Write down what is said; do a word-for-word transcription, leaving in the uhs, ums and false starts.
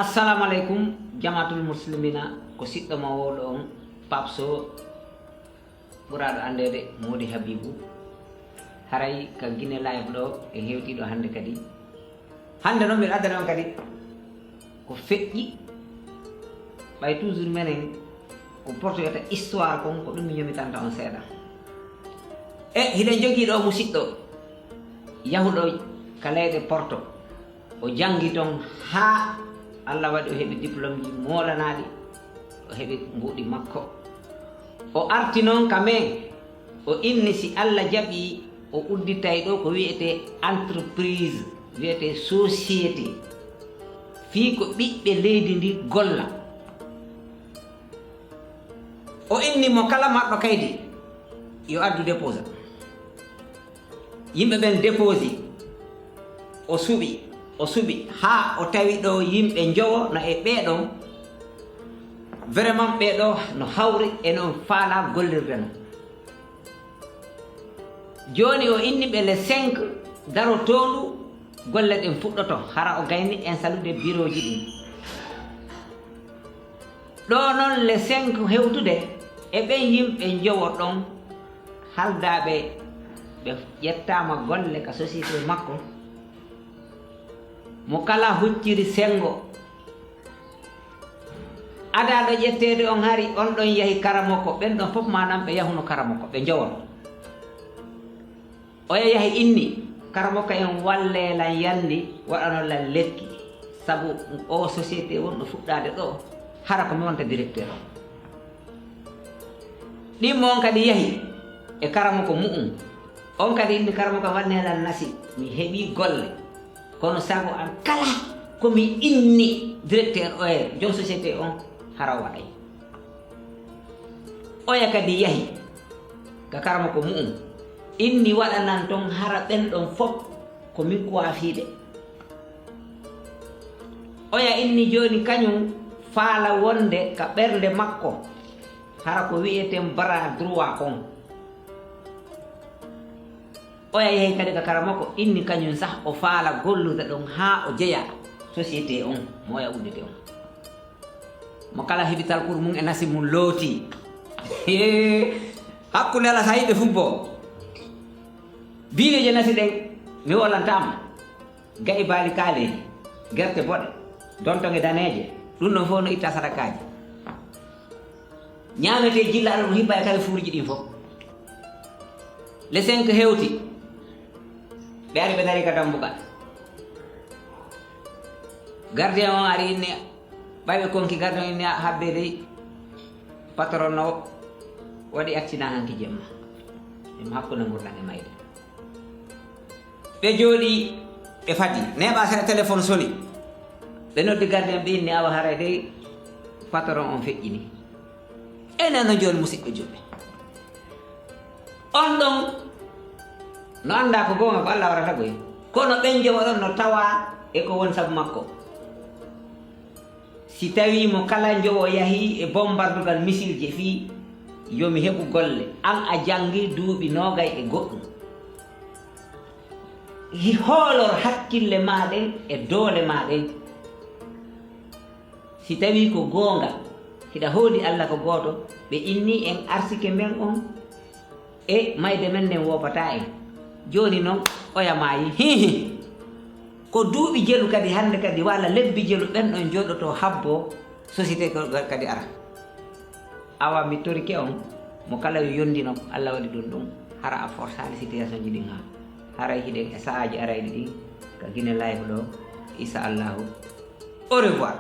Assalamu aleykum, jamaatul muslimina, ko siɗɗo ma wowɗo on, Pape Sow, ɓuraaɗo anndeede Moodi Habibu. Haray ka Guinée Live ɗo, en hewtii ɗo hannde kadi. Hannde noon, mbiɗa addana on kadi ko feƴƴi, ɓay toujours menen ko portoyata histoire kon, ko ɗum mi ñomitanta on seeɗa. E hiɗen jogii ɗo musiɗɗo yahuɗo ka leyɗe Porto. O janngi ton haa Allah waɗi o heɓi diplômeji moolanaaɗi, o heɓi mbuuɗi makko. O arti noon ka men, o inni si Allah jaɓii, o udditay ɗo ko wiyetee entreprise, wiyetee société, fii ko ɓiɓɓe leydi ndi golla. O inni mo kala marɗo kaydi, yo addu dépose. Yimɓe ɓen déposi, o suɓi, o suɓi, haa o tawi ɗo yimɓe njowo no e ɓee ɗon, vraiment ɓee ɗo no hawri e no faalaa gollirde non. Jooni o inni ɓe le cinq darotoondu golle ɗen fuɗɗoto, hara o gayni instalude birooji ɗin. Ɗo non le cinq hewtude e ɓen yimɓe njowo ɗon haldaaɓe, ɓe ƴettaama golle ka société makko. Mo kala hucciri senngo. Adaaɗo ƴetteede on hari, on ɗon yahi Karamoko, ɓen ɗon fof maanam ɓe yahuno Karamoko, ɓe njowono. Oya yahi inni, Karamoko en wallee lan yandi, waɗanon lan lekki, sabu o société wonɗo fuɗɗaade ɗo, hara ko mi wonta directeur on. Ɗimmo on kadi yahi e Karamoko mu'un. On kadi inni, Karamoko wannee lan nasi, mi heɓii golle. Kono sago an kala ko mi inni directeur o e joom société on, hara o waɗay. Oya kadi yahi ka Karamoko mu'un, inni waɗanan ton hara ɓen ɗon fof ko min kuwaafiiɓe. Oya inni jooni kañum faala wonde ka ɓernde makko hara ko wi'eten bras droit kon. Oya yahi kadi ka Karamoko, inni kañum sah o faala gollude ɗon haa o jeya société on, mo oya uddite on. Mo kala heɓi talkuru mum e nasi mum looti. Hee, hakkunde Alla, so a yiɗi ɓe fubboo. Biileeje nasi ɗen, mi wollantaa ma. Ga'i baali kaaleeji, gerte boɗe, dontoŋe daneeje, ɗum ɗon fof no itta sadakaaji. Ñaametee jilla Alla ɗum hibba e kala fuuriji ɗin fof. Le cinq hewti, ɓe ari ɓe dari ka dambugal. Gardien on ari inni, ɓay ɓe konki, gardien on inni, "A, habbe dey, patron no waɗi accident hanki jemma. Emo hakkunde ngurndan e mayde." Ɓe jooɗii, ɓe fadi. Neeɓa seeɗa, téléphone soni. Ɓe noddi gardien, ɓe inni, "Awa haray dey patron on feƴƴini." Enen no jooni, musiɓɓe julɓe. On ɗon no anndaa ko goonga, ko Alla warata koy. Kono ɓen jowo ɗon no tawaa e ko woni sabu makko. Si tawii mo kala njowo yahii e bombardungal misilje fii yo mi heɓu golle, an a janngi duuɓi noogay e goɗɗum. Hi-, hoolor hakkille maa ɗen e doole maa ɗen. Si tawii ko goonga, hiɗa hooli Alla ko gooto, ɓe innii en arsike men on, e mayde men nden woopataa en. Jooni non, oya maayi. Hihi. Ko duuɓi jelu kadi hannde kadi, walla lebbi jelu, ɓen ɗon jooɗoto habbo société ko kadi ara. Awa mi torike on, mo kala yo yondino, Alla waɗi ɗum ɗum, hara a forsaali situation ji ɗin haa. Haray hiɗen e sahaaji arayɗi ɗin, ka Guinée Live ɗo, insha Allahu. Au revoir.